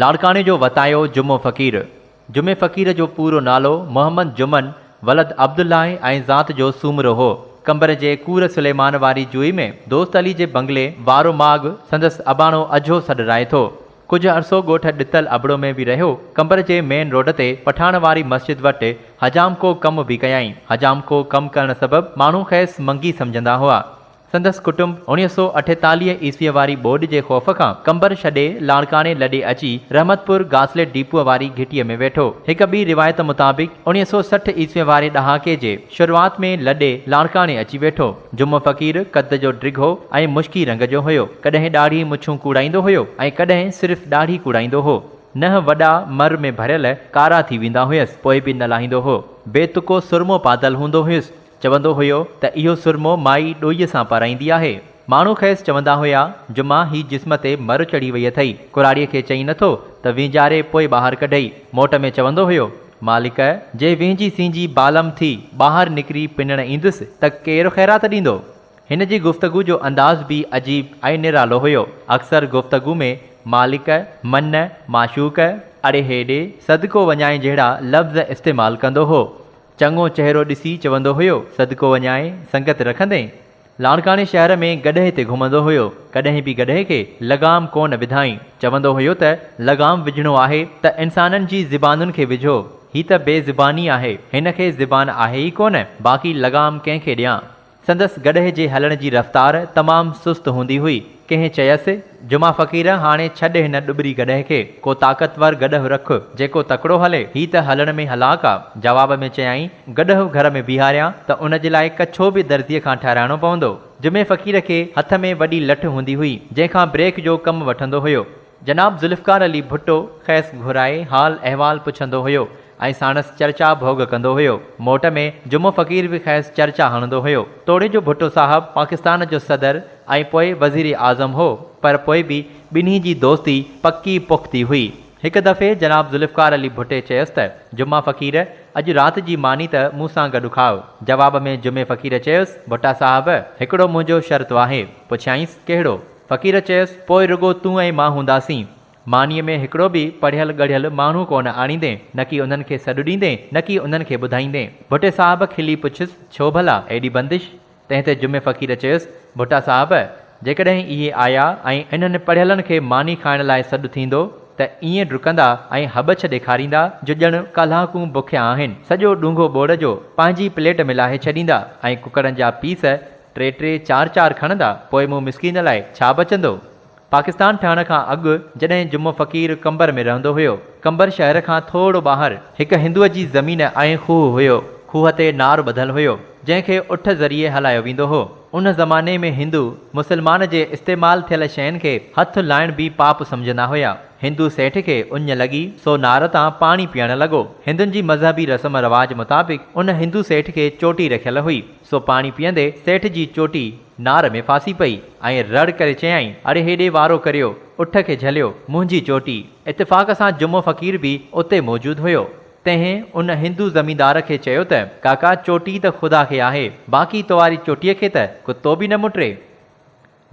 لاڙڪاڻي جو وتايو جمعو فقير، جمعي فقير جو پورو نالو محمد جمن ولد عبدالله ۽ ذات جو سومرو هو. قمبر جي ڪور سليمان واري جوئي ۾ دوست علي جي بنگلي وارو ماڳ سندس اباڻو اجهو سڏرائي ٿو. ڪجهه عرصو ڳوٺ ڏتل ابڙو ۾ به رهيو. قمبر جي مين روڊ تي پٺاڻ واري مسجد وٽ حجامڪو ڪم به ڪيائين. حجامڪو ڪم ڪرڻ سبب ماڻهو کيس منگي سمجهندا هئا. سندس ڪٽنب 1948 عيسويء واري ٻوڏ جي خوف کان قمبر ڇڏي لاڙڪاڻي لڏي اچي رحمت پور گاسليٽ ڊيپوء واري گهٽيء ۾ ويٺو. هڪ ٻي روايت مطابق 1960 عيسويء واري ڏهاڪي جي شروعات ۾ لڏي لاڙڪاڻي اچي ويٺو. جمعو فقير قد جو ڊگهو ۽ مشڪي رنگ جو هيو. ڪڏهن ڏاڙهي مڇون ڪوڙائيندو هيو ۽ ڪڏهن صرف ڏاڙهي ڪوڙائيندو هو. ننهن وڏا مر ۾ ڀريل ڪارا ٿي ويندا هيس پوء به نه لاهيندو هو. بي تڪو سرمو پاتل هوندو هيس. چوندو هيو ته اهو سرمو مائي ڏوئيء سان پارائيندي آهي. ماڻهو کيس چوندا هيا، جمعا هي جسم تي مر چڙهي وئي اٿئي، ڪراڙيء کي چئين نٿو ته وهنجاري پوء ٻاهر ڪڍئي. موٽ ۾ چوندو هيو، مالڪ! جي وهنجي سينجي بالم ٿي ٻاهر نڪري پنڻ ايندس ته ڪير خيرات ڏيندو؟ هن جي گفتگو جو انداز به عجيب ۽ نرالو هيو. اڪثر گفتگو ۾ مالڪ، من، معشوق، اڙي هيڏي، صدقو وڃائين جهڙا لفظ استعمال ڪندو هو. چڱو چهرو ڏسي چوندو هيو، صدقو وڃائي، سنگت رکندين؟ لاڙڪاڻي شهر ۾ گڏهه تي گهمندو هيو، ڪڏهن به گڏهه کي لغام ڪونه وڌائين. چوندو هيو ته لغام وجهڻو آهي ته انسانن جي زبانن کي وجهو، هي ته بي زباني آهي، هن کي زبان آهي ئي ڪونه، باقي لغام ڪنهن کي ڏيان؟ سندس گڏهه جي هلڻ جي رفتار تمام سست هوندي هئي. ڪنهن چيس، جمعا فقير هاڻي ڇڏ هن ڏٻري گڏهه کي، ڪو طاقتور گڏهه رک، جيڪو تڪڙو هلي، هي ته هلڻ ۾ هلاڪ آ. جواب ۾ چيائين، گڏهه گهر ۾ بيهاريان ته ان جي لاء ڪڇو به درزيء کان ٺهرائڻو پوندو. جمعي فقير کي هٿ ۾ وڏي لٺ هوندي هئي، جنهن کان بريڪ جو ڪم وٺندو هيو. جناب ذوالفقار علي ڀٽو کيس گهرائي حال احوال پڇندو هيو ۽ ساڻس چرچا ڀوڳ ڪندو هيو. موٽ ۾ جمعو فقير به کيس چرچا هڻندو هيو. توڙي جو ڀٽو صاحب پاڪستان جو صدر ۽ پوء وزير اعظم هو پر پوء به ٻنهي جي دوستي پڪي پختي هئي. هڪ دفعي جناب ذوالفقار علي ڀٽي چيس ته جمعا فقير اڄ رات جي ماني ته مون سان گڏ کاء. جواب ۾ جمعي فقير چيس ڀٽا صاحب هڪڙو منهنجو شرط آهي. پڇيائينس ڪهڙو؟ فقير چيس، پوء رڳو تون ۽ مان هونداسين. مانيء ۾ هڪڙو به پڙهيل ڳڙهيل ماڻهو ڪونه آڻيندين، نڪي انهن کي سڏ ڏيندين، نڪي انهن کي ٻڌائيندين. ڀٽي صاحب کلي پڇيس، ڇو ڀلا، ايڏي بندش؟ تنهن تي جمعي فقير چيس، ڀٽا صاحب، جيڪڏهن اهي آيا ۽ انهن پڙهيلن کي ماني کائڻ لاء سڏ ٿيندو ته ائين ڊڪندا ۽ هٻڇ ڏيکاريندا جو ڄڻ ڪالهاڪون بکيا آهن. سڄو ڏونگهو ٻوڙ جو پنهنجي پليٽ ۾ لاهي ڇڏيندا ۽ ڪڪڙن جا پيس ٽي ٽي چار چار کڻندا، پوء مون مسڪين لاء ڇا بچندو؟ پاڪستان ٺهڻ کان اڳ جڏهن جمعو فقير قمبر ۾ رهندو هيو. قمبر شهر کان ٿورو ٻاهر هڪ هندوء جي زمين ۽ کوهه هيو. کوهه تي نار ٻڌل هيو، جنهن کي اٺ ذريعي هلايو ويندو هو. ان زماني ۾ هندو، مسلمان جي استعمال ٿيل شين کي هٿ لائڻ به پاپ سمجهندا هيا. هندو سيٺ کي اڃ لڳي، سو نار تان پاڻي پيئڻ لڳو. هندن جي مذهبي رسم رواج مطابق ان هندو سيٺ کي چوٽي رکيل هئي. سو پاڻي پيئندي سيٺ جي چوٽي نار ۾ ڦاسي پئي ۽ رڙ ڪري چيائين، اڙي هيڏي وارو ڪريو، اٺ کي جهليو، منهنجي چوٽي. اتفاق سان جمعو فقير به اتي موجود هيو. تنهن ان هندو زميندار کي چيو ته، ڪاڪا چوٽي ته خدا کي آهي، باقي تواري چوٽيء کي ته ڪتو به نه مٽري.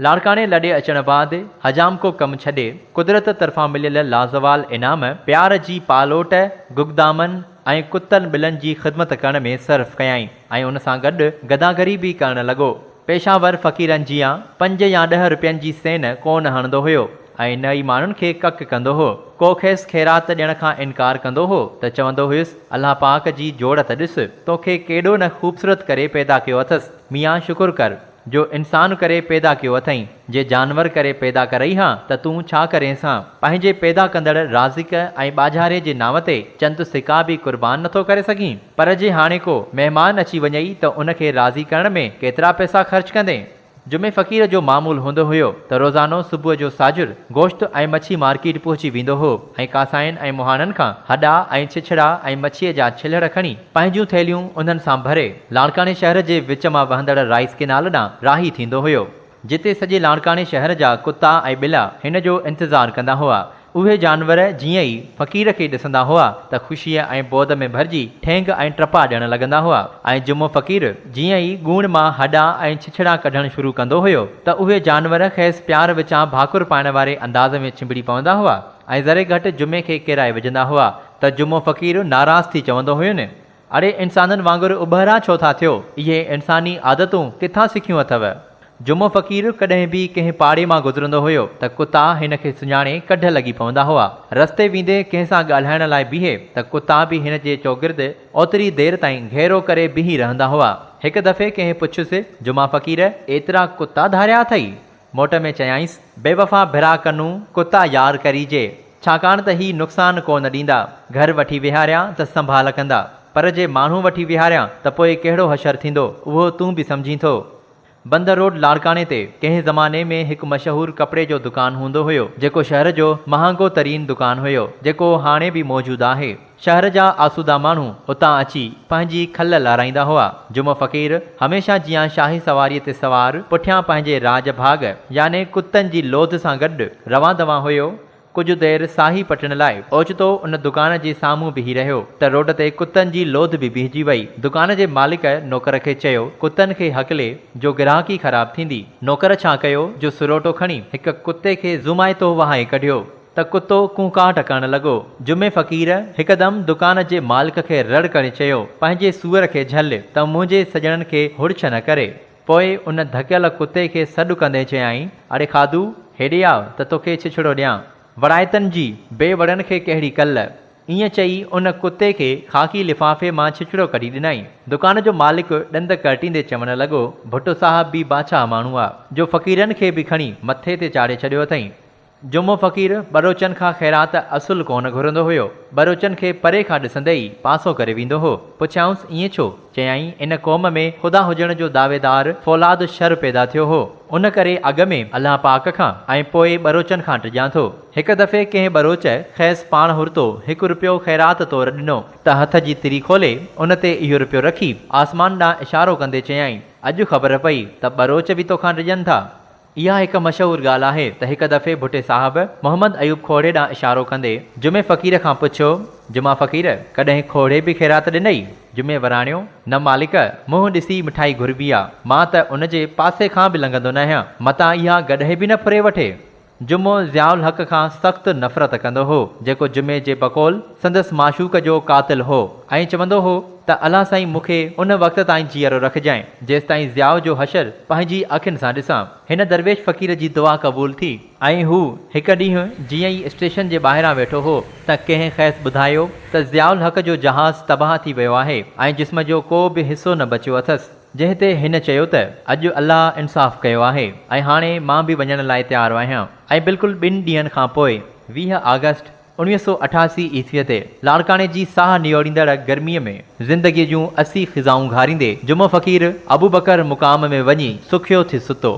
لاڙڪاڻي لڏي اچڻ بعد حجامڪو ڪم ڇڏي قدرت طرفان مليل لازوال انعام پيار جي پالوٽ، گگدامن ۽ ڪتن ٻلن جي خدمت ڪرڻ ۾ صرف ڪيائين ۽ ان سان گڏ گداگري به ڪرڻ لڳو. پيشه ور فقيرن جيان پنج يا ڏهه رپين جي سين ڪونه هڻندو هيو ۽ نه ئي ماڻهن کي ڪڪ ڪندو هو. ڪو کيس خيرات ڏيڻ کان انڪار ڪندو هو ته چوندو هيس الله پاڪ جي جوڙ ته ڏس، توکي ڪيڏو نه خوبصورت ڪري پيدا ڪيو اٿس، ميان شڪر ڪر. جو انسان ڪري پيدا ڪيو اٿئين، جي جانور ڪري پيدا ڪرئي ها ته تون ڇا ڪرينس ها؟ پنهنجي پيدا ڪندڙ رازق ۽ ٻاجهاري جي نانء تي چند سڪا به قربان نٿو ڪري سگهين؟ پر جي هاڻي ڪو مهمان اچي وڃئي ته ان کي راضي ڪرڻ ۾ ڪيترا پئسا خرچ ڪندين؟ جمعي فقير جو معمول هوندو هيو ته روزانو صبح جو ساجھر گوشت ۽ مڇي مارڪيٽ پهچي ويندو هو ۽ ڪاسائين ۽ مهاڻن کان هڏا ۽ ڇڇڙا ۽ مڇيء جا ڇلهڙ کڻي پنهنجون ٿيلهيون انهن سان ڀري لاڙڪاڻي شهر جي وچ مان وهندڙ رائيس ڪينال ڏانهن راهي ٿيندو هيو، جتي سڄي لاڙڪاڻي شهر جا ڪتا ۽ ٻلا هن جو انتظار ڪندا هئا اهي جانور جيئن ئي فقير کي ڏسندا هئا ته خوشيء ۽ بود ۾ ڀرجي ٺينگ ۽ ٽپا ڏيڻ لڳندا هئا ۽ جمعو فقير جيئن ئي ڳوڻ مان هڏا ۽ ڇڇڙا ڪڍڻ شروع ڪندو هيو ته اهي جانور کيس پيار وچان ڀاڪر پائڻ واري انداز ۾ ڇنڀڙي پوندا هئا ۽ ذري گهٽ جمعي کي ڪيرائي وجهندا هئا ته جمعو فقير ناراض ٿي چوندو هين، اڙي انسانن وانگر اٻهرا ڇو ٿا ٿيو؟ اهي انساني عادتون ڪٿان سکيون اٿئو؟ جمعو فقير ڪڏهن به ڪنهن پاڙي مان گذرندو هيو ته ڪتا هن کي سڃاڻي ڪڍ لڳي پوندا هئا. رستي ويندي ڪنهن سان ڳالهائڻ لاء بيهي ته ڪتا به هن جي چوگرد اوتري دير تائين گهيرو ڪري بيهي رهندا هئا. هڪ دفعي ڪنهن پڇيس، جمعا فقير، ايترا ڪتا ڌاريا اٿئي؟ موٽ ۾ چيائينس، بيوفا ڀرا ڪنون ڪتا يار ڪريجي، ڇاڪاڻ ته هي نقصان ڪو نه ڏيندا، گهر وٺي ويهاريان ته سنڀال ڪندا، پر جي ماڻهو وٺي ويهاريان ته پوء ڪهڙو حشر ٿيندو، اهو تون به سمجهين ٿو. بندر روڊ لاڙڪاڻي تي ڪنهن زماني ۾ هڪ مشهور ڪپڙي جو دڪان هوندو هيو، جيڪو شهر جو مهانگو ترين دڪان هيو، جيڪو هاڻي به موجود آهي. شهر جا آسودا ماڻهو اتان اچي پنهنجي کل لارائيندا هئا. جمعو فقير هميشه جيان شاهي سواريء تي سوار پٺيان پنهنجي راڄ ڀاڳ يعني ڪتن جي لوڌ سان گڏ روان دوان هيو. ڪجهه دير ساهي پٽڻ لاء اوچتو ان دڪان جي سامهون بيهي رهيو ته روڊ تي ڪتن جي لوڌ به بيهجي وئي. دڪان جي مالڪ نوڪر کي چيو، ڪتن کي هڪلي جو گراهڪي خراب ٿيندي. نوڪر ڇا ڪيو جو سروٽو کڻي هڪ ڪتي کي زومائتو وهائي ڪڍيو. ته ڪتو ڪونڪاٽ ڪرڻ لڳو. جمعي فقير هڪدم دڪان جي مالڪ کي رڙ ڪري چيو، پنهنجي سوئر کي جهل ته منهنجي سڄڻن کي هڙڇ نه ڪري. پوء ان ڌڪيل ڪتي کي سڏ ڪندي چيائين، اڙي کاڌو، هيڏي آ ته توکي ڇڇڙو ڏيان. وڙائتن جي بي وڙن کي ڪهڙي ڪل. ائين چئي ان ڪتي کي خاڪي لفافي مان ڇڇڙو ڪڍي ڏنائين. دڪان جو مالڪ ڏند ڪرٽيندي چوڻ لڳو، ڀٽو صاحب به بادشاهه ماڻهو آ، جو فقيرن کي به کڻي مٿي تي چاڙهي ڇڏيو اٿئين. جمعو فقير ٻروچن کان خيرات اصل ڪونه گهرندو هيو. ٻروچن کي پري کان ڏسندي ئي پاسو ڪري ويندو هو. پڇيائونس ائين ڇو؟ چيائين ان قوم ۾ خدا هجڻ جو دعويدار فولاد شر پيدا ٿيو هو. ان ڪري اڳ ۾ الله پاڪ کان ۽ پوء ٻروچن کان ڊڄان ٿو. هڪ دفعي ڪنهن ٻروچ کيس پاڻ هرتو هڪ رپيو خيرات طور ڏنو ته هٿ جي تري کولي ان تي اهو رپيو رکي آسمان ڏانهن اشارو ڪندي چيائين اڄ خبر پئي ته ٻروچ به توکان ڊڄن ٿا. اها هڪ مشهور ڳالهه آهي ته هڪ دفعي ڀٽي صاحب محمد ايوب کوهڙي ڏانهن اشارو ڪندي جمعي فقير کان پڇيو، جمعا فقير، ڪڏهن کوهڙي به خيرات ڏنئي؟ جمعي وراڻيو، نه مالڪ، منهن ڏسي مٺائي گهربي آ، مان ته ان جي پاسي کان به لنگهندو ناهيان، متان اها گڏهه به نه ڦري وٺي. جمعو ضياء الحق کان سخت نفرت ڪندو هو، جيڪو جمعي جي بقول سندس معشوق جو قاتل هو ۽ چوندو هو ته الله سائين مون کي ان وقت تائين جيئرو رکجانء، جيستائين ضياء جو حشر پنهنجي اکين سان ڏسان. هن درويش فقير جي دعا قبول ٿي ۽ هو هڪ ڏينهن جيئن ئي اسٽيشن جي ٻاهران ويٺو هو ته ڪنهن کيس ٻڌايو ته ضياء الحق جو جهاز تباهه ٿي ويو آهي ۽ جسم جو ڪو به حصو نه بچيو اٿس. جنهن تي هن چيو ته اڄ الله انصاف ڪيو آهي ۽ هاڻي مان به وڃڻ لاء تيار آهيان ۽ بلڪل ٻن ڏينهن کان پوء 20 آگسٽ 1988 عيسويء تي لاڙڪاڻي جي ساهه نيوڙيندڙ گرميء ۾ زندگيء جون 80 خزائون گهاريندي جمعو فقير ابوبڪر مقام ۾ وڃي سکيو ٿي ستو.